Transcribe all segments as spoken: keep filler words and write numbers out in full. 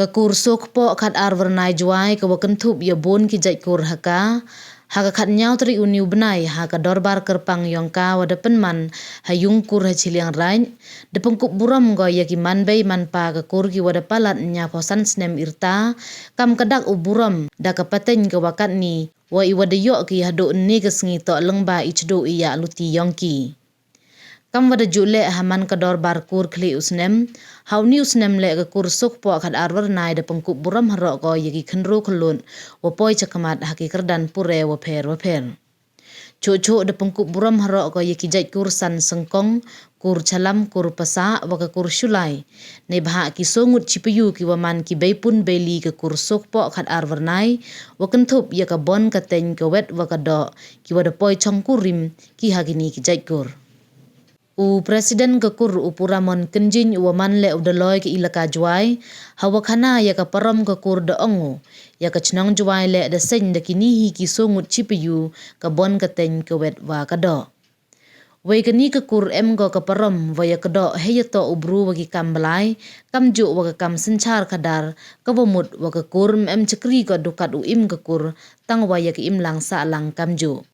Ka kur Soo Kpoh Khatar Wyrnai Jowai ka wa kynthup ya bun ki jait kur ha ka, ha ka khatynñiaw tarik u ni u bnai, ha ka dorbar kyrpang yong ka wa da pynman ha yung kur ha Chilliangraij, da pynkup burom ko ya ki manbei manpa ka kur ki wa da palat ñiaw phaw san snem i rta, kam ka dak u burom da ka pateng ka wa katni, wa i wa da yoh ki hadooh ynne ka sngi toh lyngba i chdoh i yahluti yong ki. Kam wa da ju leh ha man ka dorbar kur khlieh u snem, ha u ni u snem leh ka kur Soo Kpoh Khatar Wyrnai da pynkup burom haroh ko ya ki khynroo khyllood wa poi chakhmat ha ki kyrdan pure wa pher wa pher. Choh choh da pynkup burom haroh ko ya ki jait kur San Syngkong, kur Chalam, kur Pasah wa ka kur Shulai. Neibhah ki soo ngut chipayu ki wa man ki beipun beili ka kur Soo Kpoh Khatar Wyrnai, wa kynthup ya ka bon ka teng ka wet wa ka doh, ki wa da poi chong kurim ki ha kini ki jait kur. U President ka kur u Pu Ramon Kynjing u wa man leh u Daloi ka Elaka Jowai, ha wa khana ya ka parom ka kur da ong u, ya ka chnong Jowai leh da seng da kini hi ki soo ngut chipayu, ka bon ka teng ka wet wa ka doh. Wei kani ka kur em ko ka parom wa ya ka doh hei ya toh u bru wa ki kam blai, kamjooh wa ka kam synchar khadar, ka wa mut wa ka kur ym em chakri ko du kat u im ka kur, tang wa ya ka imlang sahlang kamjooh.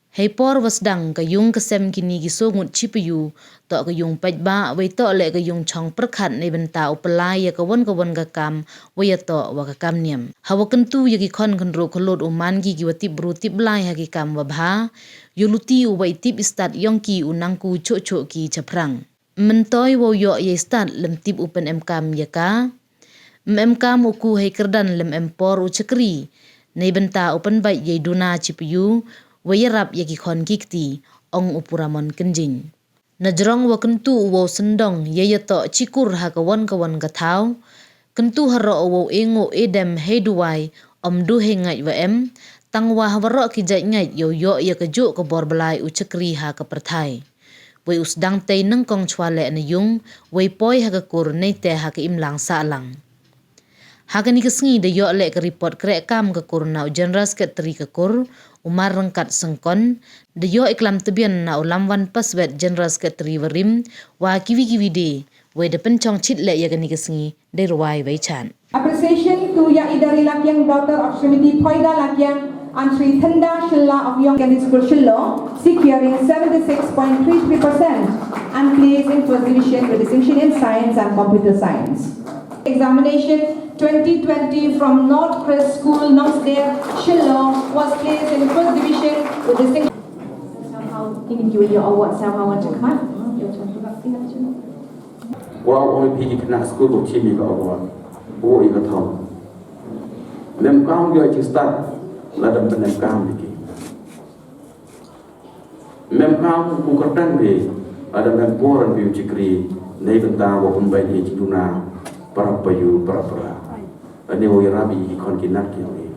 Hei por wa sdang ka yung ka sem kini ki soo ngut chipayu, toh ka yung paidbah, wei toh leh ka yung chong pyrkhat neibynta u pynlai ya ka won ka won ka kam, wei ya toh wa ka kam niam. Ha wa kyntu ya ki khon khynroo khyllood u man ki ki wa tip bru tip blai ha ki kam wa bha, yoh luti u wa i tip i stad yong ki u nang ku choh choh ki chaphrang. Myntoi wow yoh ya i stad lym tip u pynemkam ya ka. Ym emkam u ku hei kyrdan lym em por u chakri. Neibynta u pynbait ya i duna chipayu, wei yarap ya ki khon ki kti, ong u Pu Ramon Kynjing. Najrong wa kyntu u wow syndong ya ya toh chi kur ha ka won ka won ka thaw. Kyntu haroh u wow e ngooh e dem hei duwai, ym du hei ngait wa em, tang wa ha waroh ki jait ngait yow yoh ya ka jooh ka bor blai u chakri ha ka pyrthai. Wei u sdang tei nyngkong chwa leh na yung, wei poi ha ka kur neite ha ka imlang sahlang. Ha kani ka sngi da yoh leh ka report kreh kam ka kur na u General Secretary ka kur, u Mar Ryngkat Syngkon, da yoh i klam tbian na u Lamwan Paswet General Secretary warim, wa kiwi kiwi de, wei da pynchong chit leh ya kani ka sngi, dei rwai wei chan. Appreciation to Yaidari Lakiang, daughter of Srimati Thoida Lakiang and Shri Thenda Shylla of Yong Secondary School, Shillong, securing seventy-six point three three percent and placed in first division with distinction in science and computer science. Examination twenty twenty from North Crest School, Nongsder, Shillong, was placed in first division with distinction. Somehow, giving you your award, somehow, want to come up? Your turn. Wow, ong i phi ki khynnah skul ko chim i ka award. Wow, i ka thong. Ym emkam yoh i chi stad, lada ym emkam i ki. Ym emkam u kyrdan i, lada ym em por i u chakri, neibynta wow pynbait i chi duna, para payu, para para. Ani wow yarap i ki khon ki nat ki yong i.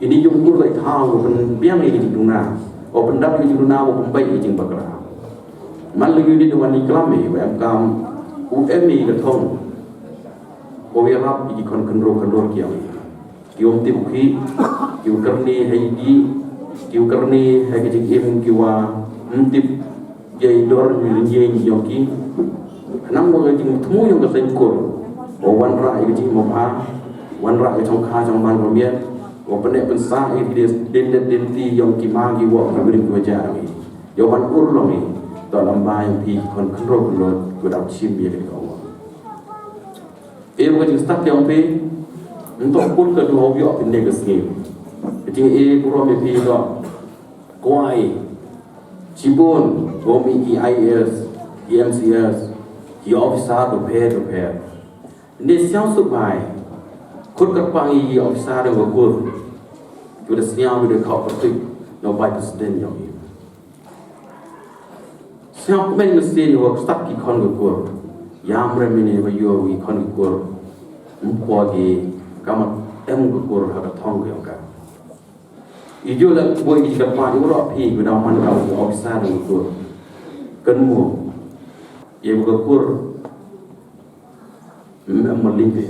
Ini yung kur lai thaw, wow pynbiang i ki duna, wow pyndap i ki duna, wow pynbait i ki jingbakla. Man la yu ni da wan i klam i, wow emkam, u em i ka thong. Wow yarap i ki khon khynroo khyllood ki yong i. Ki ym tip u khih, ki u kyrni hei i, ki u kyrni hei ki jingim ki wa ym tip. Yei dor ni yei yong ki. Khnang wa ka jingthmu yong ka seng kur. Wa wanrah i ka jingmabha, wanrah i ka chongkha chongman wa miat, wa pynneh pynsah i ka dien, dien, dien ti yong ki ma ki wa ki brim ki wa ja i. Yow wan ur long i. Toh lamba yong phi khon khynroo khyllood, wa dap chim ya ka dien ka wa. E wa ka jingstad yong phi, ym toh kur ka du wow yoh phi ne ka sngi. Ka jing e burom ya phi toh. Kwai, chibun, wow mih ki I A S, ki M C S, ki officer, du pher, du pher. Ni sñiaw suk bai, khut kyrpang i ki officer yong ka kur. Ki wa da sñiaw, ki wa da khot pyrtuit, na u Vice President yong i. Sñiaw kmen mynsiem wa stad ki khon ka kur. Yam rem ini wa yoh ki khon ka kur. Ym kwah ki kam em ka kur ha ka thong ka yong ka. I ju la boi ki ka pa i wa rap phi, wa da man ka u officer ka kur. Kynmaw. Ye ka kur. Ym em ma ling phi.